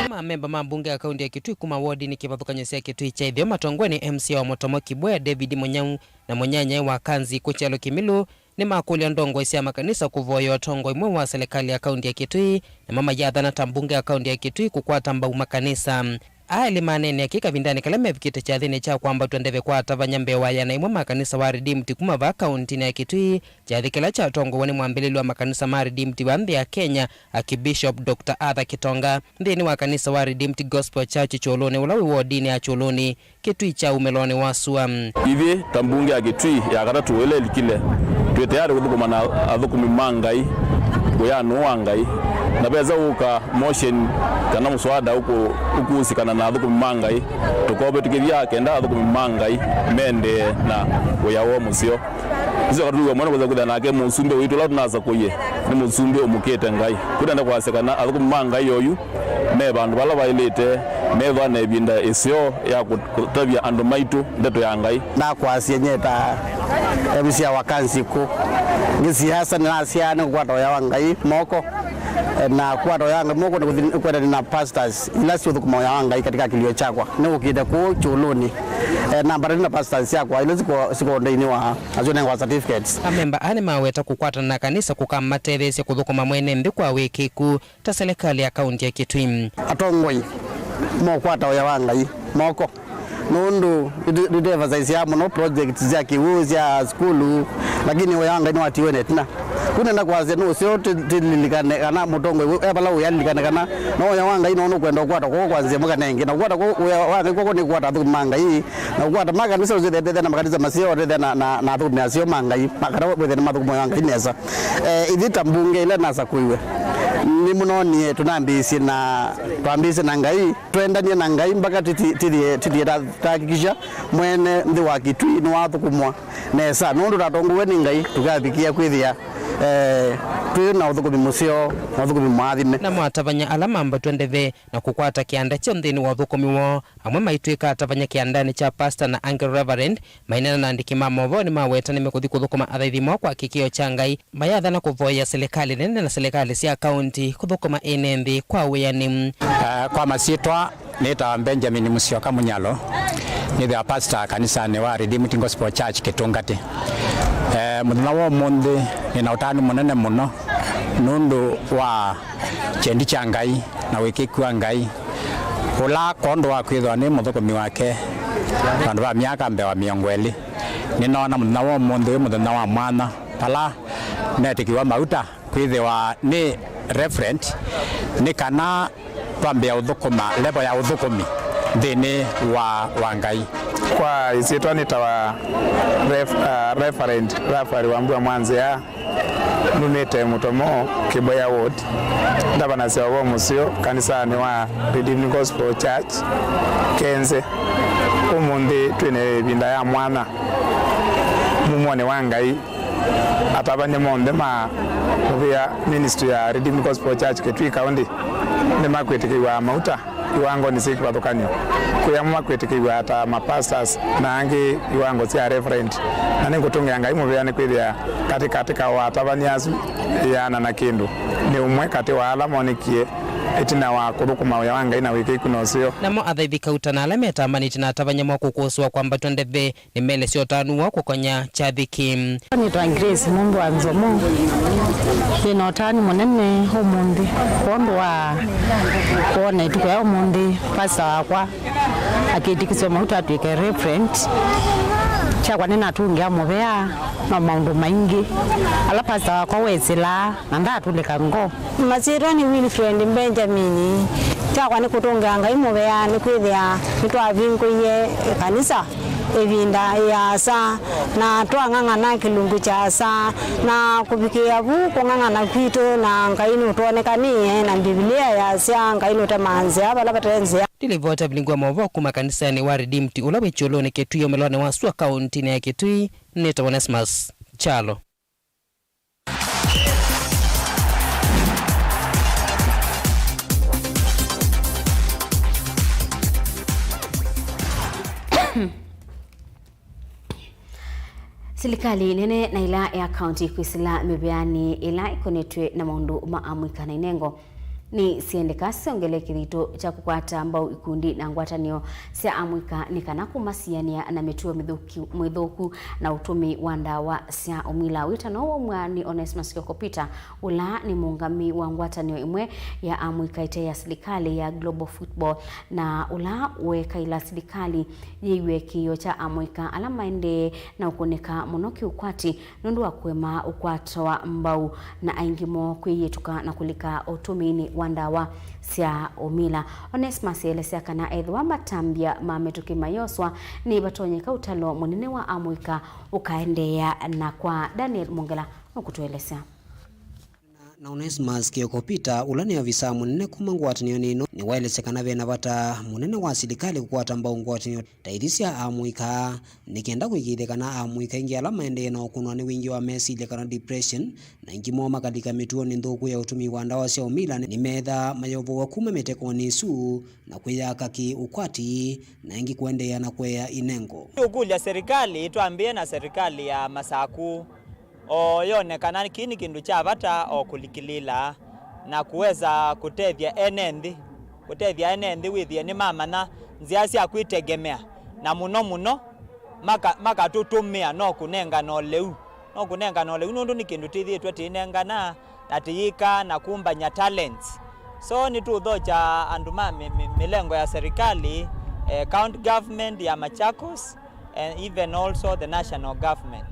Mamemba ma mbunge ya kaũntĩ ya Kitui kuma wodinĩ kĩvathũkany'o sya Kitui kya Ĩtheo matongoe nĩ M C A wa Mũtomo Kibwea David Mũnyau na mũnyanyae wa Kanzikũ Kyalo Kĩmilũ nĩmakũlya ndongoi sya makanisa kũvoya ũtongoi mweũ wa silikalĩ ya kaũntĩ ya Kitui, namo mayathana ta mbunge ya kaũntĩ ya Kitui kũkwata mbau makanisa. Aa elĩ maneenea kĩĩ kavindanĩ kala mevikĩte kyathĩnĩ kya kwambatw'a ndeve kwa atavany'a mbee wa ayana ĩmwe ma kanisa wa Redeemed kuma vaa kaũntĩnĩ ya Kitui, kyathĩ kĩla kyatongoew'e nĩ mwambĩlĩlyo wa makanisa ma Redeemed wa nthĩ ya Kenya, Archbishop Doctor Arthur Kitonga, nthĩnĩ wa kanisa wa Redeemed Gospel Church Kyũlũnĩ, ũla wĩ wodinĩ ya Kyũlũnĩ, Kitui kya umĩlonĩ wa sua. Ithyĩ ta mbunge ya Kitui ya katatũ ĩla ĩlikile, twĩ tayarĩ kũthũkũma na athũkũmi ma Ngai, wĩanũ wa Ngai, Na vesa ũka motion kana mũswada ũkũ-, ũkũsikana na athũkũmi ma Ngai, tũkovĩtũkĩthya kenda athũkũmi ma Ngai mendee na wĩa woo mũseo. Nĩsyoka tũiwe mwene kwĩsa kwĩthĩa nake mũsumbĩ witũ ũla tũnasakũie nĩ mũsumbĩ ũmũkĩte Ngai. Kũu nenda kwasya kana athũkũmi ma Ngai oyu me vandũ vala vaĩlĩte, methwa na ĩvinda ĩseo ya kũ-, kũtavya andũ maitũ ndeto ya Ngai. Ndakwasya nyie ta M C a wa Kansiku, ngĩsiasa nĩnasyaa nĩ kũkwata wĩa wa Ngai moko, eh, na kũkwata wĩa wa Ngai moko nĩ kũthi-, nĩ kwendana na pastors ila siũthũkũma wĩa wa Ngai katika kĩlio kyakwa. Nĩũkĩte kũu kyũlũnĩ, eh, na mbatanĩ na pastors syakwa ila siko, siko nthĩnĩ wa asu nengwa certificates. Amemba aa nĩmaweta kũkwatana na kanisa kũkamatetheesya kũthũkũma mwene nthĩ kwa wĩkĩku ta silikalĩ ya kaunti ya Kitui. Atongoi mokwata wĩa wa Ngai moko, nũndũ nĩtũemphasize mũno project sya kĩw'ũ sya sukulu, lakini wĩa wa Ngai nĩwatiwe na ĩtina. Kũu nenda kwasya nũseo tĩlilikane kana mũtongoi e vala ũyalilikane kana no wĩa wa Ngai no nũkwenda ũkwata kw'oko kwa nzĩa ĩmwe kana ĩngĩ, na ũkwata kw'oko wĩa wa Ngai kw'oko nĩ kũkwata athũkũmi ma Ngai, na ũkwata makanisa ũsyo tethya na makanisa maseo tethya na, na, na athũkũmi aseo ma Ngai, ma-, kana wĩthĩa nĩ mathũkũma wĩa wa Ngai nesa. Eh, ithyĩ ta mbunge ĩla nasakũiwe, nĩmũnonie tũnambĩĩsye na, twambĩĩsye na Ngai, tũendanie na Ngai mpaka tĩthi-, tĩthie, tĩthie ta-, tahakikisha mwene nthĩ wa Kitui nĩwathũkũmwa nesa, nũndũ tatongow'e nĩ Ngai tũkavikĩa kwĩthĩa, eh, twĩ na ũthũkũmi mũseo na ũthũkũmi mũathime. Namo atavany'a ala mambatw'a ndeve na kũkwata kĩanda kyeũ nthĩnĩ wa ũthũkũmi woo, amwe maitw'ĩka atavany'a kĩandanĩ kya pastor na angĩ reverend, maineena na andĩki ma movoo nĩmaweta nĩmekũthi kũthũkũma athaithi moo kwa kĩkĩo kya Ngai, mayathana kũvoya silikalĩ nene na silikalĩ sya kaunti kũthũkũma ene nthĩ kwa wĩanĩu. Eh, kwa masyĩtwa nĩtawa Benjamin Musyoka Munyalo, nĩthĩwa pastor kanisanĩ wa Redeemed Gospel Church Kĩtũngatĩ. Eh, mũthenya wa ũmũnthĩ nĩna ũtanu mũnene mũno nũndũ wa kyendi kya Ngai na wĩkĩku wa Ngai, ũla kwondũ wa kwĩthĩwa nĩ mũthũkũmi wake vandũ va myaka mbee wa mĩongo ĩlĩ, nĩnoona mũthenya wa ũmũnthĩ wĩ mũthenya wa mwanya vala netĩkĩw'a mauta kwĩthĩwa nĩ reverend, nĩ kana twambĩĩa ũthũkũma level ya ũthũkũmi nthĩnĩ wa, wa Ngai. Kwa ĩsyĩtwa nĩtawa Rev-, uh, Reverend Raphael Wambua Mwanzĩa. Numĩte Mũtomo, Kĩboya Ward, ndavanasya ũvoo mũseo kanisanĩ wa Redeemed Gospel Church, Kenze. Ũmũnthĩ twĩ na ĩvinda ya mwanya mumwonĩ wa Ngai. Atavany'a monthe ma mũvĩa ministry ya Redeemed Gospel Church Kitui County nĩmakwĩtĩkĩw'a mauta iwangonĩ syĩ kĩvathũkany'o. Kwĩ amwe makwĩtĩkĩw'a ta ma pastors na angĩ iwango sya reverend. Na nĩngũtũngĩa Ngai mũvea nĩkwĩthĩa katĩkatĩ ka o atavany'a asu ĩana na kĩndũ nĩ ũmwe katĩ wa ala monekie ĩtina wa kũthũkũma wĩa wa Ngai na wĩkĩku na ũseo. Namo athaithi kauta na ala metambanĩtye na atavany'a moo kũkũsĩwa kwambatw'a ndeve nĩmeelesya ũtanu woo kũkonya kyathĩ kĩĩ. Nĩtawa Grace Mũmbi wa Nzomo. Nĩ na ũtanu mũnene ũmũnthĩ kwondũ wa kwona ĩtukũ ya ũmũnthĩ pastor wakwa akĩtĩkĩsya mauta atw'ĩke reverend. Kyakwa nĩnatũngĩa mũvea, no maũndũ maingĩ ala pastor wakwa wesĩlaa na ndaatũlĩka ngoo. Masyĩtwa nĩ Wilfred Benjamin. Kyakwa nĩ kũtũngĩa Ngai mũvea nĩkwĩthĩa nĩtwavingũie ĩkanisa ĩvinda ĩasa, na twang'ang'ana kĩlungu kyasa, na kũvikĩĩa vu kũng'ang'ana kwitũ na Ngai nũtwonekanĩe, na Mbivilia yasya Ngai nũtemaa nzĩa vala vate nzĩa. Nĩ livoti ya vilingũ wa maũvoo kuma kanisanĩ wa Redeemed ũla wĩ Kyũlũnĩ Kitui, ũmĩlonĩ wa sua kaũntinĩ ya Kitui, nĩtawa Onesmus Kyalo. Silikalĩ nene na ĩla ya kaunti kwĩsĩla mĩveanĩ ĩla ĩkonetw'e na maũndũ ma amũika na inengo nĩ syendeka syongele kĩthito kya kũkwata mbau ikundi na ngwatanĩo sya amũika nĩ kana kũmasianĩa na mĩtuo mĩthũku, mĩthũku na ũtũmĩi wa ndawa sya ũmila. Wĩtano waumw'a nĩ Onesmus Kioko Peter, ũla nĩ mũũngamĩi wa ngwatanĩo ĩmwe ya amũika ĩte ya silikalĩ ya Global Football, na ũla wekaĩla silikalĩ yĩiw'e kĩĩo kya amũika ala maendee na ũkũnĩka mũno kĩũkwati nũndũ wa kũema ũkwatwa mbau na aingĩ moo kwĩyĩtũka na kũlika ũtũmĩinĩ wa ndawa sya ũmila. Onesmus elesya kana ethĩwa matambya ma mĩtũkĩ mayoswa, nĩvatonyeka ũtalo mũnene wa amũika ũkaendeea. Na kwa Daniel Mongela nũkũtũelesya. Na Na Onesmus Kioko Peter, ũla nĩ avisa mũnene kuma ngwatanĩonĩ ĩno, nĩwaelesya kana ve na vata mũnene wa silikalĩ kũkwata mbau ngwatanĩo ta ithi sya amũika, nĩ kenda kũĩkĩĩthya kana amũika aingĩ ala maendee na ũkũnwa nĩ wingĩ wa mesilya kana depression, na aingĩ moo makalika mĩtuonĩ nthũku ya ũtũmĩi wa ndawa sya ũmila, nĩmeethaa mayovowa kuma mĩtekonĩ ĩsu na kwĩyaka kĩ-ũkwati, na ĩngĩ kũendeea na kũea inengo. Tũkũlya serikali, twambĩe na serikali ya Masaku, o yone kana kĩĩ nĩ kĩndũ kya vata o kũlikĩlĩĩla na kũweza kũtethya ene nthĩ, kũtethya ene nthĩ wĩthĩe nĩmamanya nzĩa sya kwĩtegemea, na mũno mũno maka-, makatũtũmĩa no kũnengana ũleu, no kũnengana ũleu, nũndũ nĩ kĩndũ tĩthĩĩtwe tĩinengana na tĩyĩkaa na kũmbany'a talents. So nĩtũũthokya andũ ma mĩ-, mĩ-, mĩlengo ya serikali, eh, county government ya Machakos, and even also the national government.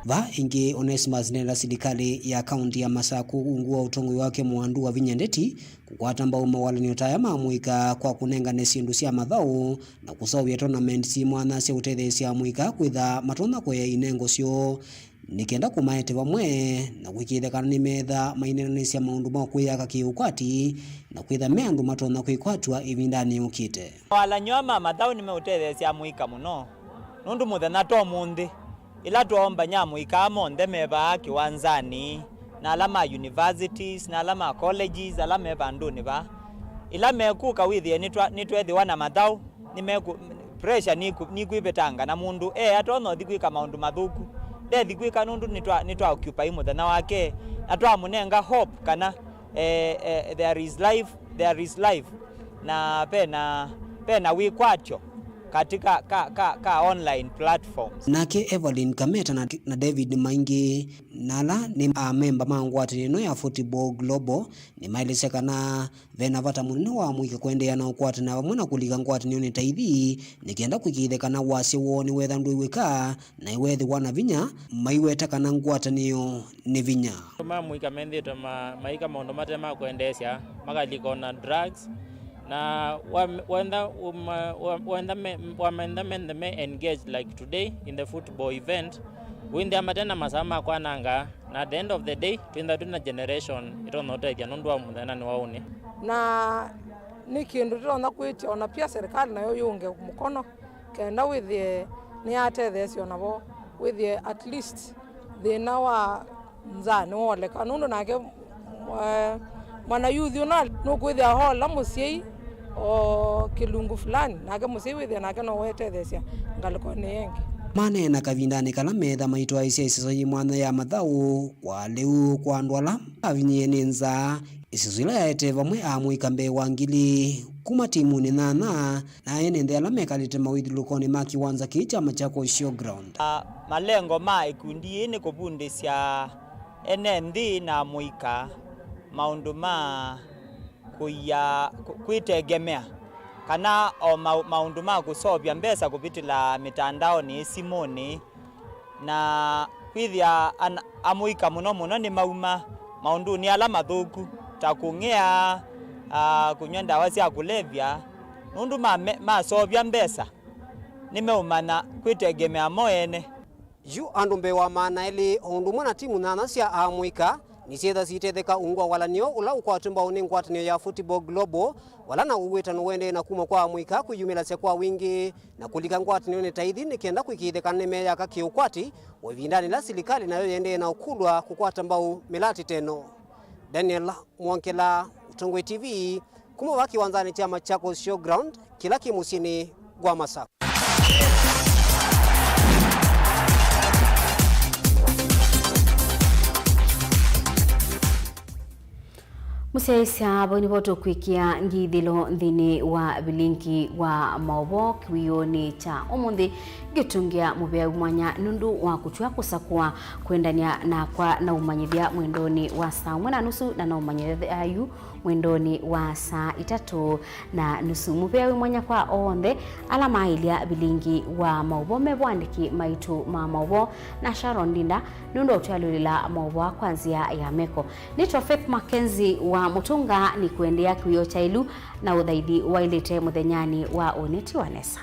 Vaa ĩngĩ, Onesmus nĩenda silikalĩ ya kaunti ya Masaku ungu wa ũtongoi wake Mwandu Wavinya Ndeti kũkwata mbau mawalany'o ta aya ma amũika kwa kũnengane syĩndũ sya mathaũ na kũseũvya tournaments mwanya sya ũtetheesya amũika kwĩtha matonya kũea inengo syoo, nĩ kenda kũmaete vamwe na kũĩkĩĩthya kana nĩmeetha maineenanĩsya maũndũ ma kwĩyaka kĩ-ũkwati na kwĩtha me andũ matonya kwĩkwatw'a ĩvindanĩ yũkĩte. Mawalany'o aa ma mathaũ nĩmeũtetheesya amũika mũno, nũndũ mũthenya ta ũmũnthĩ, ĩla twombany'a amũika aa monthe me vaa kĩwanzanĩ, na ala ma universities, na ala ma colleges, ala me vandũnĩ vaa, ĩla mekũka wĩthĩe nĩtwa-, nĩtweethĩwa na mathaũ, nĩmekũ-, pressure nĩkũ-, nĩkwĩvĩtanga, na mũndũ e atonya ũthi kwĩka maũndũ mathũku, ndethi kwĩka nũndũ nĩtwa-, nĩtwa occupy mũthenya wake, na twamũnenga hope kana, eh, eh, there is life, there is life, na pena, pena wĩkwatyo katika ka, ka, ka online platforms. Nake Evelyn Kameta na, na David Maingi, na ala nĩ amemba ma ngwatanĩo ĩno ya Football Global, nĩmaelesya kana ve na vata mũnene wa amũika kũendeea na ũkwatana vamwe na kũlika ngwatanĩonĩ ta ithi, nĩ kenda kũĩkĩĩthya kana wasya woo nĩwetha ndwĩw'ĩka, na ĩweethĩwa na vinya, maiweta kana ngwatanĩo nĩ vinya. Andũ ma mũika methĩĩtwe ma-, maika maũndũ mate ma kwendeesya, makalika ona drugs, na wa-, wenda, uma-, wa-, wenda me-, wamenda menthe me engage like today in the football event, wĩnthĩa mate na masaa ma kwananga, na at the end of the day, twĩnthĩa twĩ na generation ĩtonya ũtethya nũndũ wa mũthenyanĩ wa ũnĩ. Na nĩ kĩndũ tũtonya kwĩtya ona pia serikali nayo yũnge mũkono, kenda wĩthĩe nĩyatetheesya ona vo, wĩthĩe at least thĩna wa nzaa nĩwoleka, nũndũ nake, eh, mwana youth ũna nũkwĩthĩa ola mũsyai o kĩlungu fulani, nake mũsyai wĩthĩa nake no wetetheesya ngalĩkonĩ ĩngĩ. Maneena kavindanĩ kala meetha maitwaĩĩsya ĩseso yĩ mwanya ya mathaũ kwa lĩu kwa andũ ala mavinyĩĩe nĩ nzaa, ĩseso ĩla yaetee vamwe amũika mbee wa ngili kuma timunĩ nyanya, na ene nthĩ ala mekalĩte mawĩthyũlũlũkonĩ ma kĩwanza kĩĩ kya Machakos Showground. Ah, malengo ma ĩkundi yĩĩ nĩ kũvundĩsya ene nthĩ na amũika maũndũ ma kũia, kũ-, kwĩtegemea, kana o ma-, maũndũ ma kũseũvya mbesa kũvĩtĩla mĩtandaonĩ, simũnĩ, na kwĩthĩa ana-, amũika mũno mũno nĩmauma maũndũnĩ ala mathũku ta kũng'ea, aa, kũnyw'a ndawa sya kũlevya, nũndũ mame-, maseũvya mbesa nĩmeũmanya kwĩtegemea mo ene. Yu andũ mbee wa maana elĩ o ũndũ ũmwe na timu nyanya sya amũika nĩsyĩtha siitetheka ungu wa walany'o ũla ũkwatw'e mbau nĩ ngwatanĩo ya Football Global, vala na ũwĩtano ũendee na kuma kwa amũika kwĩyumĩlasya kwa wingĩ na kũlika ngwatanĩonĩ ta ithi nĩ kenda kũĩkĩĩthya kana nĩmeyaka kĩ-ũkwati, o ĩvindanĩ yĩla silikalĩ nayo yĩendee na ũkũlw'a kũkwata mbau mĩlatĩte ĩno. Daniel Mwongela, Ũtongoi T V, kuma vaa kĩwanzanĩ kya Machakos Showground, kĩla kĩ mũsyĩnĩ wa Masaku. Mũsyaĩĩsya, vau nĩvo tũkwĩkĩa ngithĩlo nthĩnĩ wa vilingi wa maũvoo kĩwĩonĩ kya ũmũnthĩ, ngĩtũngĩa mũvea wĩ mwanya nũndũ wa kũtw'a kũsakũa kwendany'a nakwa na ũmanyĩthya mwendonĩ wa saa ũmwe na nusu na na ũmanyĩthya yu mwendonĩ wa saa itatũ na nusu. Mũvea wĩ mwanya kwa onthe ala maaĩlya vilingi wa maũvoo me vo andĩki maitũ ma maũvoo na Sharon Ndinda nũndũ wa ũtũalyũlĩla maũvoo kwa nzĩa ya meko. Nĩtwa Faith Mackenzie wa Mũtũnga, nĩkũendeea kĩwĩoo kya ĩlu na ũthaithi waĩlĩte mũthenyanĩ wa ũnĩ. Tiwa nesa.